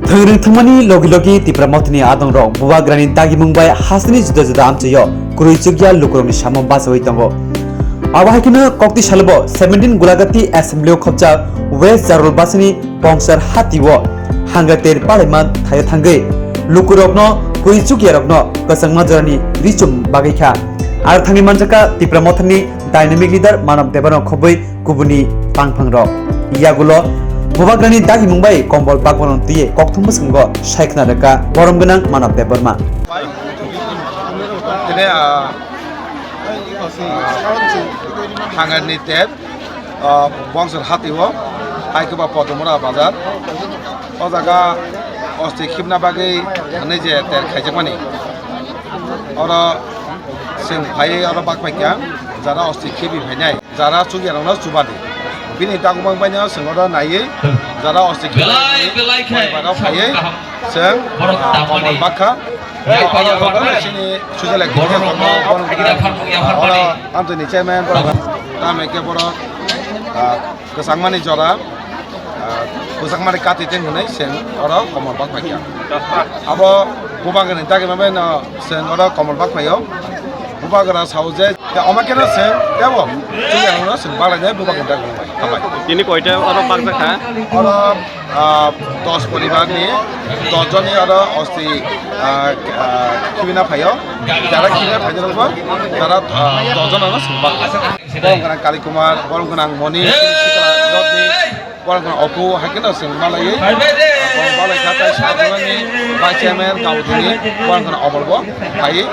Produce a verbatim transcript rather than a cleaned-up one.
Thwngring thwngmani logi logi Tipra Mothani adongrok Bubagrani dagimung bai hasteni juda juda amchaio kwrwi chukya lukurokni samung bachaui tongo. Abo hai kheno kokti salobo seventeen Gulagati Assembly o khopjak West Jarul basini Pongsar hatio hangra ter palaima thaio thangwi lukurokno kwrwi chukyarokno kwchangma jorani richum bagwi kha. Aro thangwi manjakha Tipra Mothani dynamic leader Manav Debbarma khobwi kubuni tangphangrok. Yagulo Bubagrani dagimung bai kombol bakmano twiwi kokthum bwskango sai khna rwkha borom gwnang Manav Debbarma. Tini, ah, hangarni tep, ah, Bongsor hatio, hai khe ba Podomura bazar. O jaga osti khibna bagwi hwnwi je ter khaijakmani. Oro chwng phaiwi oro bak paikha, jara osti khibi phainai. Jara chukyarokno chubadi. Bini dagumang baino chwng oro naiwi jara osti belai, belai khe bai bara phaiwi chwng, borok ah, tamani. Komol bakha. Oro chini sujale oro amtwini chairman borok tamo khe borok, ah, kwchangmani jora, ah, kwchangmani kati tin hwnwi chwng oro komol bak phaikha. Abo Bubagrani dagimang baino chwng oro komol bak phaio. Bubagra sao je Te omo khe no se tebo chuya no se balai nai bubagrani dagimung bai. Hambai. Tini koita oro bakjak kha? Oro, ah, dos poribar ni dos joni oro osti, ah, ah, khibina phaio. Jara khibina phaio rokbo jara, ah, dos jona no se bak. Borom gwnang Kali Kumar, borom gwnang Moni, Sikla Jyoti, borom gwnang Opu, hai khe no se malaiwi. Borom balai kha tai sa jona ni vice chairman Gaudini, borom gwnang Omor bo phaiwi.